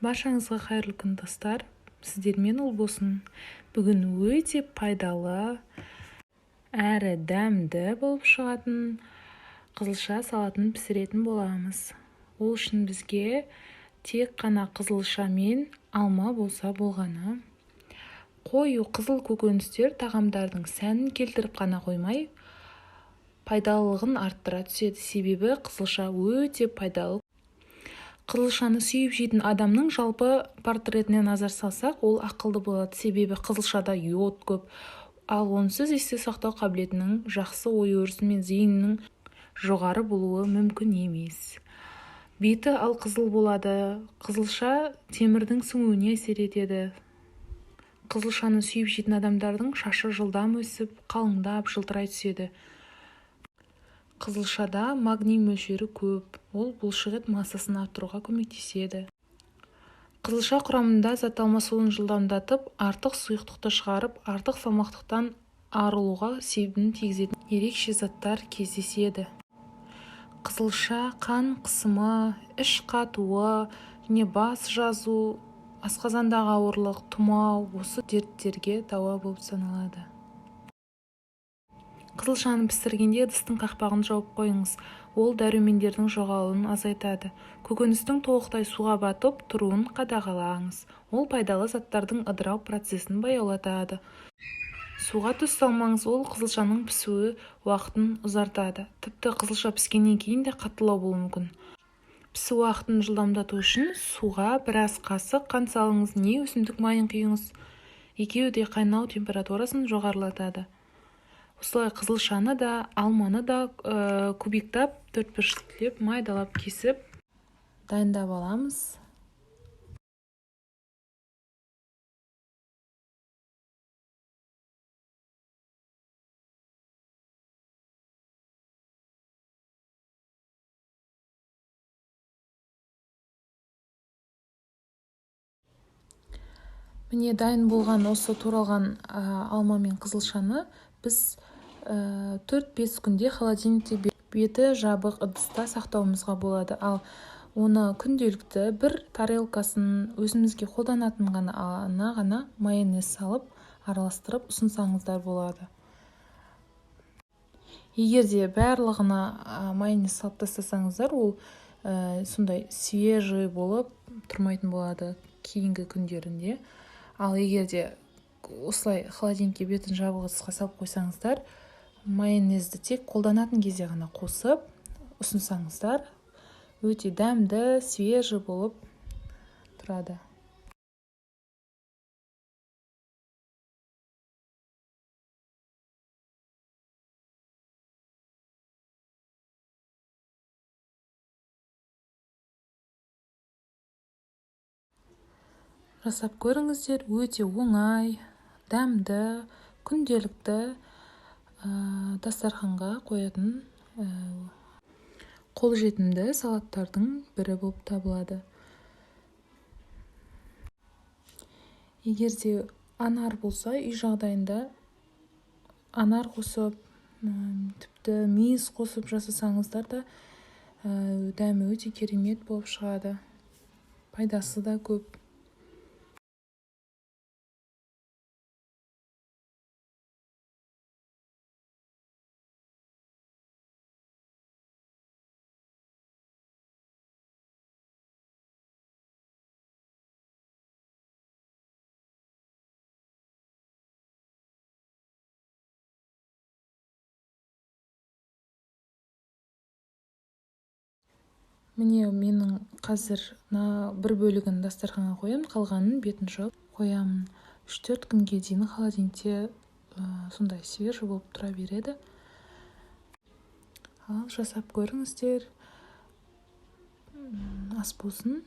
Баршаңызға қайырлы күн, достар! Сіздермен Ұлбосын. Бүгін өте пайдалы әрі дәмді болып шығатын қызылша салатын пісіретін боламыз. Ол үшін бізге тек қана қызылша мен алма болса болғаны. Қою қызыл көкөністер тағамдардың сәнін келтіріп қана қоймай, пайдалылығын арттыра түседі. Себебі қызылша өте пайдалы. Қызылшаны сүйіп жейтін адамның жалпы портретіне назар салсақ, ол ақылды болады. Себебі қызылшада йод көп. Ал онсыз есте сақтау қабілетінің жақсы, ой-өрісі мен зейінінің жоғары болуы мүмкін емес. Беті ал қызыл болады. Қызылша темірдің сіңуіне әсер етеді. Қызылшаны сүйіп жейтін адамдардың шашы жылдам өсіп, қалыңдап, жылтырай түседі. Қызылшада магний мөлшері көп, ол бұлшықет массасын арттыруға көмектеседі. Қызылша құрамында зат алмасуын жылдамдатып, артық сұйықтықты шығарып, артық салмақтықтан арылуға себін тигізетін ерекше заттар кездеседі. Қызылша қан қысымы, іш қатуы, және бас жазу, асқазандағы ауырлық, тұмау осы дерттерге дауа болып саналады. Қызылшаны пісіргенде ыдыстың қақпағын жауып қойыңыз. Ол дәрумендердің жоғалуын азайтады. Көкөністің толықтай суға батып тұруын қадағалаңыз. Ол пайдалы заттардың ыдырау процесін баяулатады. Суға тұз салмаңыз, ол қызылшаның пісуі уақытын ұзартады. Тіпті қызылша піскеннен кейін де қаттылау болуы мүмкін. Пісу уақытын жылдамдату үшін суға біраз қасық қант салыңыз, не өсімдік майын құйыңыз. Екеуі де қайнау температурасын жоғарылатады. Осылай қызылшаны да, алманы да кубиктап, төртбұрыштап майдалап кесіп дайындап аламыз. Міне, дайын болған осы туралған алма мен қызылшаны біз 4-5 күнде холодильникте беті жабық ыдыста сақтауымызға болады. Ал оны күнделікті бір тарелкасын өзімізге қолданатын ғана майонез салып, араластырып ұсынсаңыздар болады. Егер де барлығына майонез салып тастасаңыздар, ол сондай свежий болып тұрмайтын болады кейінгі күндерінде. Ал егер де осылай холодильникке бетін жабық ыдысқа салып қойсаңыздар, майонезді тек қолданатын кезде ғана қосып ұсынсаңыздар, өте дәмді, свежий болып тұрады. Жасап көріңіздер, өте оңай, дәмді, күнделікті дастарханға қоятын қолжетімді салаттардың бірі болып табылады. Егер де анар болса, үй жағдайында анар қосып, тіпті мейіз қосып жасасаңыздар да, дәмі өте керемет болып шығады. Пайдасы да көп. Міне, менің қазір бір бөлігін дастарханға қоямын, қалғанын бетін жауып қоямын. 3-4 күнге дейін холодильникте сондай свежий болып тұра береді. Ал жасап көріңіздер. Ас болсын.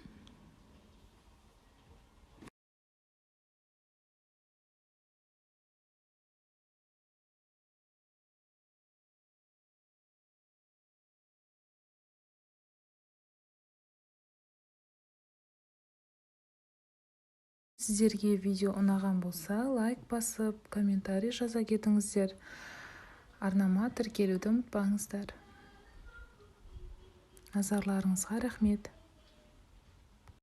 Сіздерге видео ұнаған болса, лайк басып, комментарий жаза кетіңіздер. Арнама тіркелуді ұмытпаңыздар. Назарларыңызға рахмет.